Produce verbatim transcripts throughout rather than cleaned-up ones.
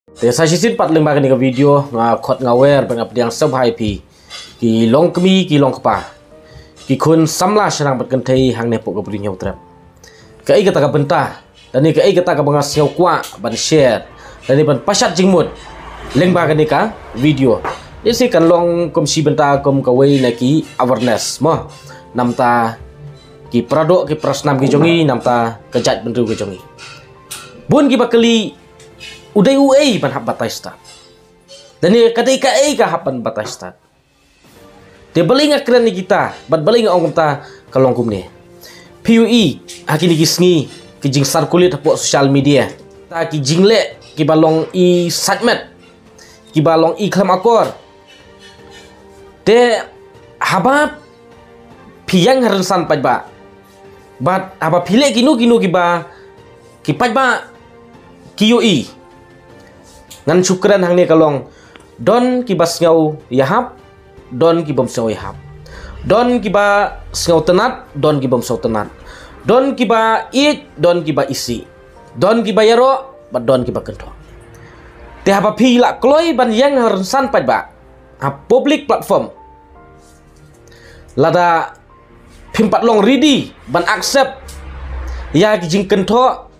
Te sa shisien pat lyngba kane ka video nga khot nga wer bad nga pdiang sngewbha ïa phi ki long kmie ki long kpa, ki khun samla shnong bad kynthei hangne hapoh ka Bri Hynñiewtrep. Kaei kata ka bynta lane kaei kata kaba nga sngew kwah ban share lane ban pashat jingmut lyngba kane ka video? Lehse kan long kum shi bynta kum kawei na ki awareness mo, namta ki paradoh ki parasnam ki jong ngi, namta ka jaitbynriew ki jong ngi. Bun kiba kylli, u dei uei ban hap batai stad? Lane ka dei kaei ka hap ban batai stad? Te balei nga kren ïa kita bad balei nga ong kumta? Ka long kumne. Phi ïohi ha kine ki sngi ki jing circulate hapoh social media, ta ki jingleh kiba long i sait met, kiba long i khlem akor. Te haba phi ïeng ha rynsan paidbah bad haba phi leh kino kino kiba ki paidbah ki ïohi, ngan shu kren hangne ka long, don kiba sngew ïahap, don kibym sngew ïahap, don kiba sngew tynnad, don kibym sngew tynnad, don kiba ïeit, don kiba isih, don kiba ïaroh bad don kiba kynthoh. Te haba phi la kloi ban ïeng ha rynsan paidbah ha public platform, lada phim pat long ready ban accept ïa ki jingkynthoh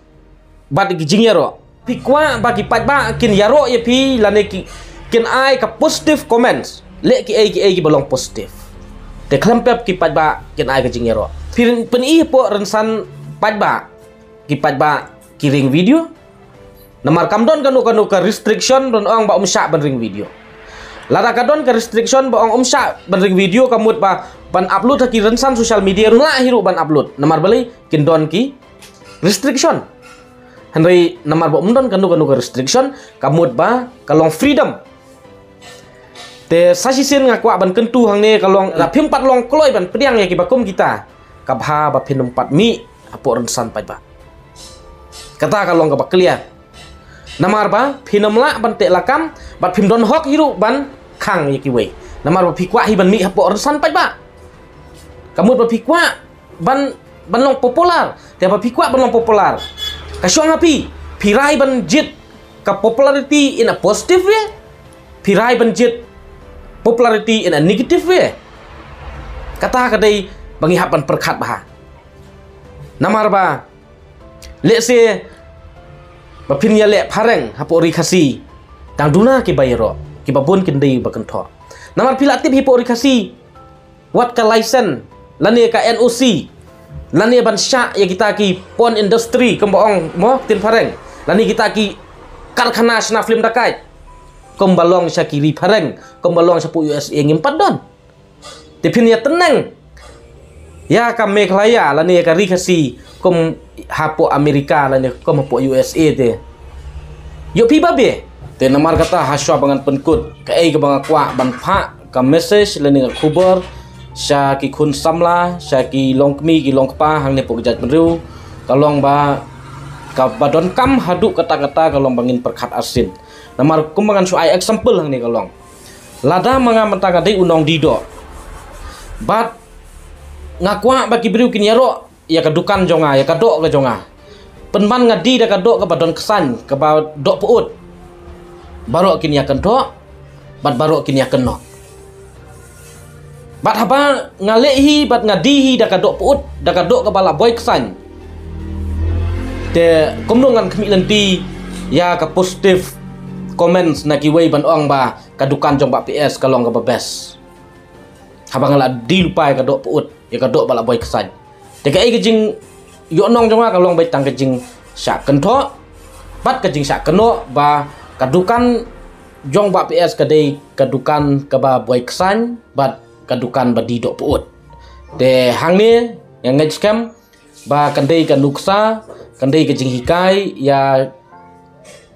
bad ki jingïaroh, phi kwah ba ki paidbah kin ïaroh ïa phi lane ki, kin ai ka positive comments, leh kiei kiei kiba long positive. Te khlem pep ki paidbah kin ai ka jingïaroh. Phi pyn-i hapoh rynsan paidbah, ki paidbah ki ring video. Namar kam don kano kano ka restriction ban ong ba ym shah ban ring video. Lada ka don ka restriction ba ong ym shah ban ring video, ka mut ba ban upload ha ki rynsan social media ruh lah hi ruh ban upload. Namar balei? Kin don ki restriction. Hynrei namar ba ym don kano kano ka restriction, ka mut ba ka long freedom. Te sa shisien nga kwah ban kyntu hangne ka long, lada phim pat long kloi ban pdiang ïa kiba kum kita, ka bha ba phin ym pat mih hapoh rynsan paidbah. Kata ka long kaba clear. Namar ba phin ym lah ban teh lakam bad phim don hok hi ruh ban khang ïa kiwei. Namar ba phi kwah hi ban mih hapoh rynsan paidbah. Ka mut ba phi kwah ban, ban long popular. Te ba phi kwah ban long popular, ka shong ha phi. Phi rai ban jied ka popularity in a positive way, phi rai ban jied popularity in a negative way. Kata ka dei ba ngi hap ban pyrkhat bha. Namar ba lehse ba phin ïaleh phareng hapoh ri Khasi, tang duna kiba ïaroh, kiba bun kin dei ba kynthoh. Namar phi la tip hapoh ri Khasi, wat ka license lane ka N O C lane ban shah ïa kita ki porn industry kumba ong mo ktien phareng, lane kita ki karkhana shna film dakai, kumba long sha ki ri phareng, kumba long shapoh U S A, ngim pat don. Te phin ïa tneng ïa ka Meghalaya lane ïa ka ri Khasi kum hapoh America lane kum hapoh U S A te. Ïoh phi ba be. Te namar kata, ha shuwa ba ngan pynkut, kaei kaba nga kwah ban phah ka message lane ka khubor sha ki khun samla, sha ki long kmie ki long kpa hangne hapoh ka jaitbynriew, ka long ba kaba donkam haduh katta katta ka long ba ngin pyrkhat arsien. Namar kumba ngan shu ai example hangne ka long, lada ma nga mynta nga dei u nongdie doh bad nga kwah ba ki briew kin ïaroh ïa ka dukan jong nga, ïa ka doh ka jong nga. Pynban nga die da ka doh kaba don ksain, kaba doh pyut. Baroh kin ïa kynthoh bad baroh kin ïa kynnoh. Bad haba nga leh hi bad nga die hi da ka doh pyut, da ka doh kaba la boi ksain, te kumno ngan khmih lynti ïa ka positive comments na kiwei ban ong ba ka dukan jong Bah P S ka long kaba best, haba nga la die lypa ïa ka doh pyut, ïa ka doh ba la boi ksain? Te kaei ka jingïohnong jong nga ka long beit tang ka jingshah kynthoh bad ka jingshah kynnoh ba ka dukan jong Bah P S ka dei ka dukan kaba boi ksain bad ka dukan ba die doh pyut. Te hangne nga ngeit skhem ba kan dei ka nuksa, kan dei ka jinghikai ïa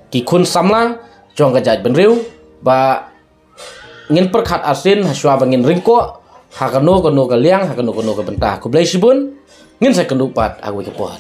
ki khun samla jong ka jaitbynriew ba ngin pyrkhat arsien ha shuwa ba ngin ring koh ha kano kano ka liang, ha kano kano ka bynta. Khublei shibun, ngin sa ïakynduh pat ha kawei ka por.